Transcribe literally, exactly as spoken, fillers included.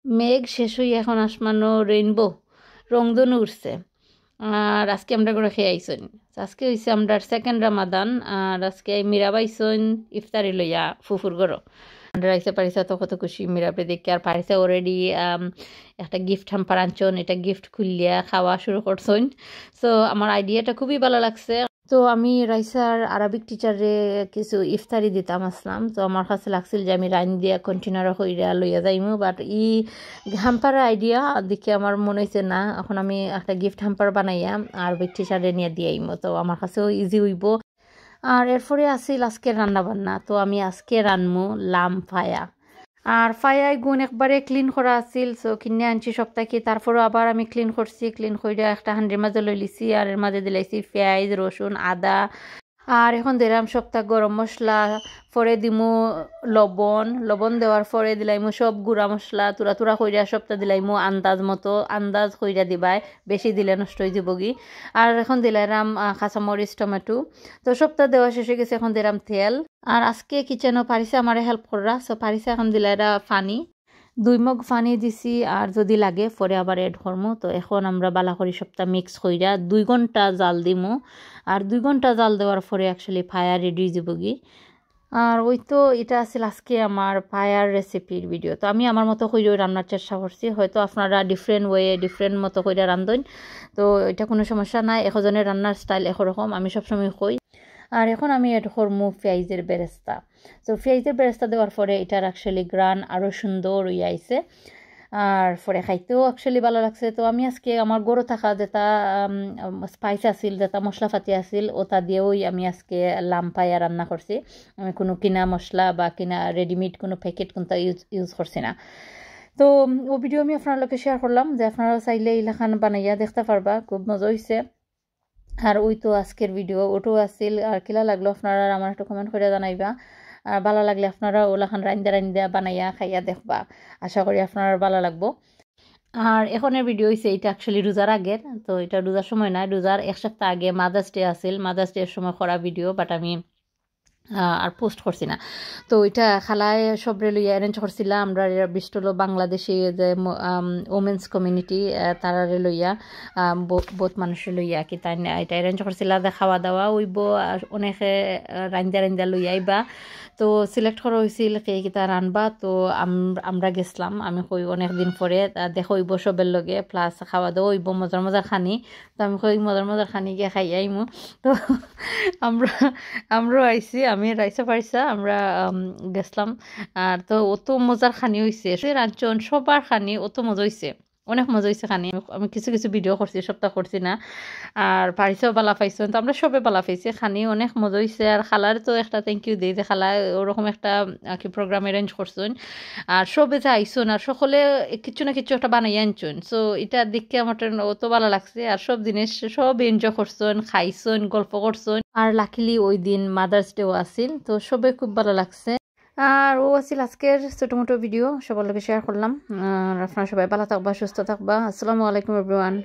মেঘ শেষ হইয়া এখন আসমানো রেইনবো, রংধনু উঠছে। আর আজকে আমরা ঘরে খেয়ে আইসইন। আজকে হইছে আমরার সেকেন্ড রামাদান। আর আজকে মিরাব আইসইন ইফতারি লইয়া ফুফুর ঘরো। আমরা আইসা পারিসা তো কত খুশি মিরাবরে দেখে। আর পারিসা অলরেডি একটা গিফট হ্যাম্পার আনছইন, এটা গিফট খুলিয়া খাওয়া শুরু করছইন। তো আমার আইডিয়াটা খুবই ভালো লাগছে। তো আমি রাইসার আরবিক টিচাররে কিছু ইফতারি দিতাম আসলাম। তো আমার কাছে লাগছিল যে আমি রাইন দিয়া কন্টেনারো কইরা লইয়া যাইমু, বাট ই হ্যাম্পার আইডিয়া দেখে আমার মনে হইছে না, এখন আমি একটা গিফট হ্যাম্পার বানাইয়া আরবিক টিচাররে নিয়ে দিয়ে আইমু। তো আমার কাছেও ইজি হইব। আর এরপরে আছিল আজকে রান্না বান্না। তো আমি আজকে রানমু লাম ফায়া। আর ফায়া গুন একবারে ক্লিন করা আছিল, সো কিনে আনছি সপ্তাহে। তারপরও আবার আমি ক্লিন করছি, ক্লিন কইরা একটা হান্ডির মাঝে লইলিছি, আর এর মাঝে দিলাইছি পেঁয়াজ, রসুন, আদা। আর এখন দিলাম সপ্তাহ গরম মশলা, পরে দিমু লবণ, লবণ দেওয়ার পরে দিলাইমু সব গুঁড়া মশলা, তুরা তুরা কইরা সপ্তাহ দিলাইমু আন্দাজ মতো, আন্দাজ কইরা দিবায়, বেশি দিলে নষ্ট হয়ে যাবগি। আর এখন দিলাইরাম আহ, কাঁচামরিচ, টমেটো। তো সপ্তাহ দেওয়া শেষ হয়ে গেছে, এখন দিলাম তেল। আর আজকে কিচেনও পারিসা আমারে হেল্প কররা, সো পারিসা এখন দিলাইরা পানি। দুই মগ পানি দিছি, আর যদি লাগে পরে আবার অ্যাড করমু। তো এখন আমরা বালা করি সবটা মিক্স কইরা দুই ঘন্টা জাল দিমু। আর দুই ঘন্টা জাল দেওয়ার পরে অ্যাকচুয়ালি ফায়া রেডি হয়ে যাবগি। আর ওই তো এটা আছিল আজকে আমার ফায়ার রেসিপির ভিডিও। তো আমি আমার মতো কইরা রান্নার চেষ্টা করছি, হয়তো আপনারা ডিফারেন্ট ওয়ে, ডিফারেন্ট মতো কইরা রান্ধইন। তো এটা কোনো সমস্যা নাই, একজনের রান্নার স্টাইল একরকম, আমি সবসময় কই। আর এখন আমি অ্যাড করমু পেঁয়াজের বেরেস্তা। তো পেঁয়াজের বেরেস্তা দেওয়ার পরে এটার অ্যাকচুয়ালি ঘ্রাণ আরও সুন্দর হইয়া আইছে। আর পরে খাইতেও অ্যাকচুয়ালি ভালো লাগছে। তো আমি আজকে আমার ঘরো থাকা যেটা স্পাইস আছিল, যেটা মশলাপাতি আছিল, ওটা দিয়েই আমি আজকে লাম ফায়া রান্না করছি। আমি কোনো কিনা মশলা বা কিনা রেডিমেড কোনো প্যাকেট কোনটা ইউজ ইউজ করছি না। তো ও ভিডিও আমি আপনার লগে শেয়ার করলাম, যে আপনারা চাইলে ইলাখান বানাইয়া দেখতে পারবা, খুব মজা হইছে। আর ওই তো আজকের ভিডিও ওটাও আছিল। আর কিলা লাগলো আপনারা আমার একটু কমেন্ট করে জানাইবা। আর ভালো লাগলে আপনারা ওলাখান রাইন্দা রাইন্দা বানাইয়া খাইয়া দেখবা, আশা করি আপনার ভালো লাগবো। আর এখনের ভিডিও হইছে এটা অ্যাকচুয়ালি রোজার আগের, তো এটা রোজার সময় না, রোজার এক সপ্তাহ আগে মাদার্স ডে আছিল, মাদার্স ডের সময় করা ভিডিও, বাট আমি আহ, আর পোস্ট করছি না। তো এটা খালায় সবরে লইয়া অ্যারেঞ্জ করছিলা। আমরা এরা বিশ হলো বাংলাদেশি যে ওমেন্স কমিউনিটি, তারারে লইয়া আহ, ব- বহুত মানুষরে লইয়া কি তাই না এটা অ্যারেঞ্জ করছিলা যে খাওয়া দাওয়া হইব, আর অনেকে আহ, রাইন্দা রাইন্দা লইয়া আইবা। তো সিলেক্ট করা হয়েছিল কে কিতা রানবা। তো আম- আমরা গেছিলাম, আমি কই অনেক দিন পরে আহ, দেখা হইব সবের লগে, প্লাস খাওয়া দাওয়া হইব, মজার মজার খানি। তো আমি কই মজার মজার খানি গিয়া খাই আইমু। তো আমরা আমরাও আইছি, আমি রাইসা পারিসা আমরা আম, গেছিলাম। আর তো অত মজার খানি হইছে, সে রাঞ্চন সবার খানি অত মজা হইছে, অনেক মজা হইছে খানি। আমি- আমি কিছু কিছু ভিডিও করছি, সবটা করছি না। আর পারিসাও বালা পাইছো, তো আমরা সবে বালা পাইছি খানি, অনেক মজা হইছে। আর খালার তো একটা থ্যাংক ইউ দেই যে খালা ওরকম একটা আর কি প্রোগ্রাম অ্যারেঞ্জ করছইন। আর সবে যে আইছইন আর সকলে কিছু না কিছু একটা বানাই আনছইন, সো এটা দেখে আমার তো অত ভালো লাগছে। আর সব জিনিস সব এনজয় করছইন, খাইছইন, গল্প করছইন। আর লাকিলি ওই দিন মাদার্স ডেও আছিল, তো সবে খুব ভালো লাগছে। আর ও আছিল আজকের ছোটো মোটো ভিডিও, সবার লগে শেয়ার করলাম। আর আপনারা সবাই ভালো থাকবা, সুস্থ থাকবা। আসসালামু আলাইকুম এভরিওয়ান।